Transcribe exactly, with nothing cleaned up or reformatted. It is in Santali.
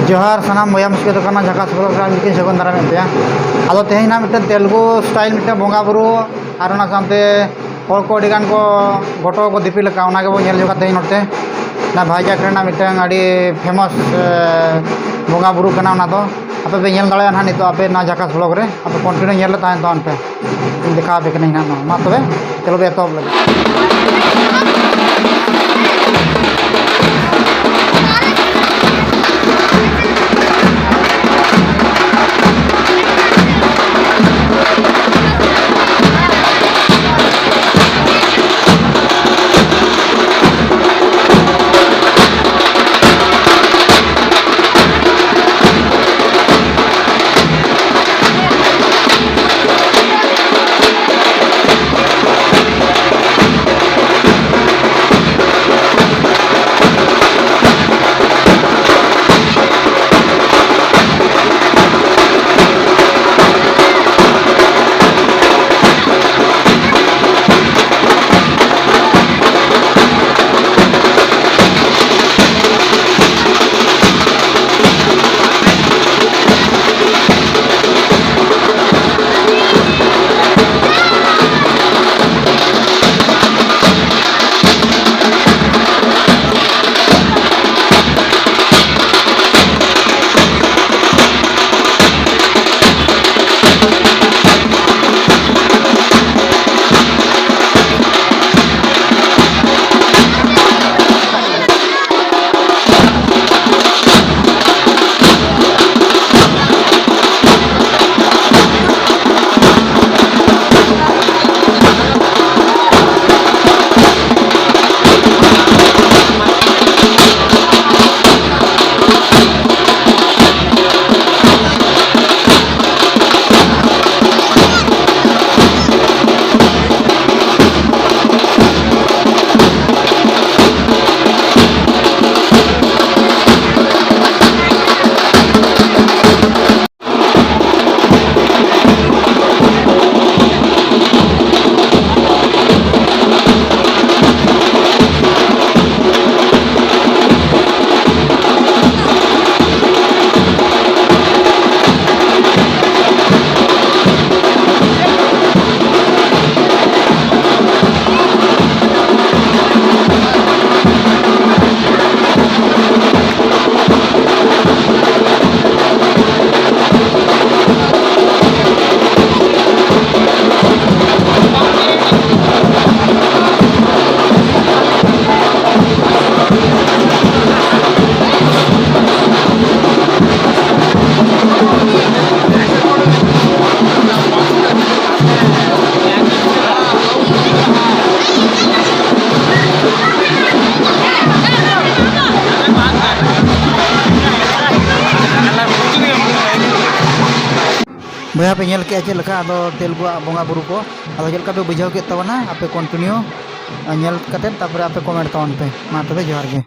ᱡᱚᱦᱟᱨ ᱥᱟᱱᱟᱢ ᱵᱚᱭᱦᱟ ᱢᱤᱥᱤ ᱠᱚ, ᱠᱟᱱᱟ ᱡᱷᱟᱠᱟᱥ ᱵᱞᱚᱜ ᱨᱮ ᱟᱹᱰᱤ ᱥᱟᱹᱜᱩᱱ ᱫᱟᱨᱟᱢᱮᱫ ᱯᱮᱭᱟ᱾ ᱟᱫᱚ ᱛᱮᱦᱮᱧ ᱱᱟᱜ ᱢᱤᱫᱴᱮᱱ ᱛᱮᱞᱮᱜᱩ ᱥᱴᱟᱭᱤᱞ ᱢᱤᱫᱴᱮᱱ ᱵᱚᱸᱜᱟ ᱵᱩᱨᱩ ᱟᱨ ᱚᱱᱟ ᱥᱟᱶᱛᱮ ᱦᱚᱲ ᱠᱚ ᱟᱹᱰᱤ ᱜᱟᱱ ᱠᱚ ᱜᱚᱴᱚ ᱠᱚ ᱫᱤᱯᱤᱞ ᱟᱠᱟᱫᱼᱟ, ᱚᱱᱟ ᱜᱮᱵᱚᱱ ᱧᱮᱞ ᱡᱚᱝᱟ ᱛᱮᱦᱮᱧ ᱱᱚᱛᱮ᱾ ᱚᱱᱟ ᱵᱷᱟᱭᱡᱟᱠ ᱨᱮᱱᱟᱜ ᱢᱤᱫᱴᱟᱝ ᱟᱹᱰᱤ ᱯᱷᱮᱢᱟᱥ ᱵᱚᱸᱜᱟ ᱵᱩᱨᱩ ᱠᱟᱱᱟ, ᱚᱱᱟ ᱫᱚ ᱟᱯᱮ ᱯᱮ ᱧᱮᱞ ᱫᱟᱲᱮᱭᱟᱜᱼᱟ ᱱᱟᱦᱟᱜ ᱱᱤᱛᱚᱜ ᱟᱯᱮ ᱱᱚᱣᱟ ᱡᱷᱟᱠᱟᱥ ᱵᱞᱚᱜ ᱨᱮ᱾ ᱟᱯᱮ ᱠᱚᱱᱴᱤᱱᱤᱭᱩ ᱧᱮᱞ ᱨᱮ ᱛᱟᱦᱮᱱ ᱛᱟᱵᱚᱱ ᱯᱮ᱾ ᱤᱧ ᱫᱮᱠᱷᱟᱣ ᱟᱯᱮ ᱠᱟᱹᱱᱟᱹᱧ ᱱᱟᱦᱟᱜ ᱱᱚᱣᱟ᱾ ᱢᱟ ᱛᱚᱵᱮ, ᱪᱚᱞᱚ ᱵᱚ ᱮᱛᱚᱦᱚᱵ ᱞᱮᱜᱮ᱾ ᱵᱚᱭᱦᱟ ᱯᱮ ᱧᱮᱞ ᱠᱮᱜᱼᱟ ᱪᱮᱫ ᱞᱮᱠᱟ ᱟᱫᱚ ᱛᱮᱞᱜᱩᱣᱟᱜ ᱵᱚᱸᱜᱟ ᱵᱩᱨᱩ ᱠᱚ, ᱟᱫᱚ ᱪᱮᱫ ᱞᱮᱠᱟ ᱯᱮ ᱵᱩᱡᱷᱟᱹᱣ ᱠᱮᱫ ᱛᱟᱵᱚᱱᱟ ᱟᱯᱮ continue ᱧᱮᱞ ᱠᱟᱛᱮᱫ ᱛᱟᱯᱚᱨᱮ ᱟᱯᱮ comment ᱛᱟᱵᱚᱱ ᱯᱮ᱾ ᱢᱟ ᱛᱚᱵᱮ ᱡᱚᱦᱟᱨ ᱜᱮ᱾